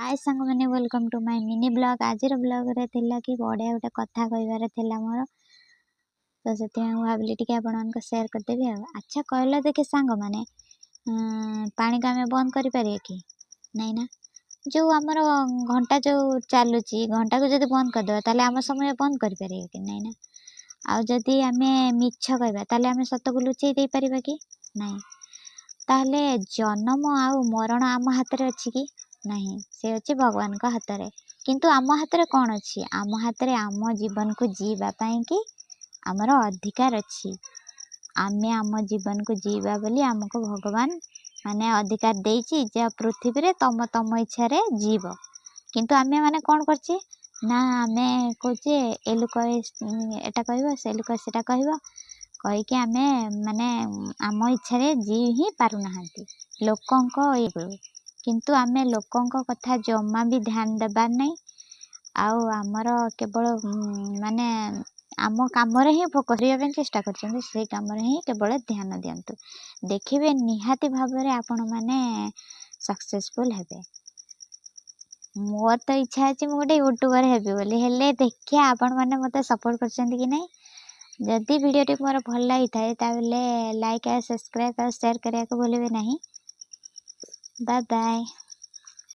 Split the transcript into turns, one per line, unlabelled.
ହାଏ ସାଙ୍ଗମାନେ, welcome to my mini vlog। ଆଜିର ବ୍ଲଗ୍ରେ ଥିଲା କି ବଢ଼ିଆ ଗୋଟେ କଥା କହିବାର ଥିଲା ମୋର, ତ ସେଥିପାଇଁ ମୁଁ ଭାବିଲି ଟିକେ ଆପଣମାନଙ୍କୁ ସେୟାର କରିଦେବି। ଆଉ ଆଚ୍ଛା କହିଲ ଦେଖି ସାଙ୍ଗମାନେ, ପାଣିକୁ ଆମେ ବନ୍ଦ କରିପାରିବା କି? ନାଇଁ ନା? ଯେଉଁ ଆମର ଘଣ୍ଟା ଯେଉଁ ଚାଲୁଛି, ଘଣ୍ଟାକୁ ଯଦି ବନ୍ଦ କରିଦେବା, ତାହେଲେ ଆମ ସମୟ ବନ୍ଦ କରିପାରିବା କି? ନାଇଁ ନା? ଆଉ ଯଦି ଆମେ ମିଛ କହିବା, ତାହେଲେ ଆମେ ସତକୁ ଲୁଚେଇ ଦେଇପାରିବା କି? ନାଇଁ। ତାହେଲେ ଜନ୍ମ ଆଉ ମରଣ ଆମ ହାତରେ ଅଛି କି? ନାହିଁ, ସେ ଅଛି ଭଗବାନଙ୍କ ହାତରେ। କିନ୍ତୁ ଆମ ହାତରେ କ'ଣ ଅଛି? ଆମ ହାତରେ ଆମ ଜୀବନକୁ ଜିଇବା ପାଇଁକି ଆମର ଅଧିକାର ଅଛି। ଆମେ ଆମ ଜୀବନକୁ ଜିଇବା ବୋଲି ଆମକୁ ଭଗବାନ ମାନେ ଅଧିକାର ଦେଇଛି ଯେ ପୃଥିବୀରେ ତମ ତମ ଇଚ୍ଛାରେ ଜିଇବ। କିନ୍ତୁ ଆମେ ମାନେ କ'ଣ କରୁଛେ ନା, ଆମେ କହୁଛେ ଏ ଲୋକ ଏଟା କହିବ, ସେ ଲୋକ ସେଟା କହିବ କହିକି ଆମେ ମାନେ ଆମ ଇଚ୍ଛାରେ ଜିଇ ହିଁ ପାରୁନାହାନ୍ତି ଲୋକଙ୍କ ଇଏ। କିନ୍ତୁ ଆମେ ଲୋକଙ୍କ କଥା ଜମା ବି ଧ୍ୟାନ ଦେବାର ନାହିଁ, ଆଉ ଆମର କେବଳ ମାନେ ଆମ କାମରେ ହିଁ ଫୋକସ୍ କରିବା ପାଇଁ ଚେଷ୍ଟା କରିଛନ୍ତି, ସେଇ କାମରେ ହିଁ କେବଳ ଧ୍ୟାନ ଦିଅନ୍ତୁ। ଦେଖିବେ, ନିହାତି ଭାବରେ ଆପଣମାନେ ସକ୍ସେସଫୁଲ୍ ହେବେ। ମୋର ତ ଇଚ୍ଛା ଅଛି ମୁଁ ଗୋଟେ ୟୁଟ୍ୟୁବର୍ ହେବି ବୋଲି, ହେଲେ ଦେଖିବା ଆପଣମାନେ ମୋତେ ସପୋର୍ଟ କରୁଛନ୍ତି କି ନାହିଁ। ଯଦି ଭିଡ଼ିଓଟି ମୋର ଭଲ ଲାଗିଥାଏ, ତାହେଲେ ଲାଇକ୍ ଆଉ ସବସ୍କ୍ରାଇବ୍ ଆଉ ସେୟାର କରିବାକୁ ଭୁଲିବେ ନାହିଁ। Bye bye.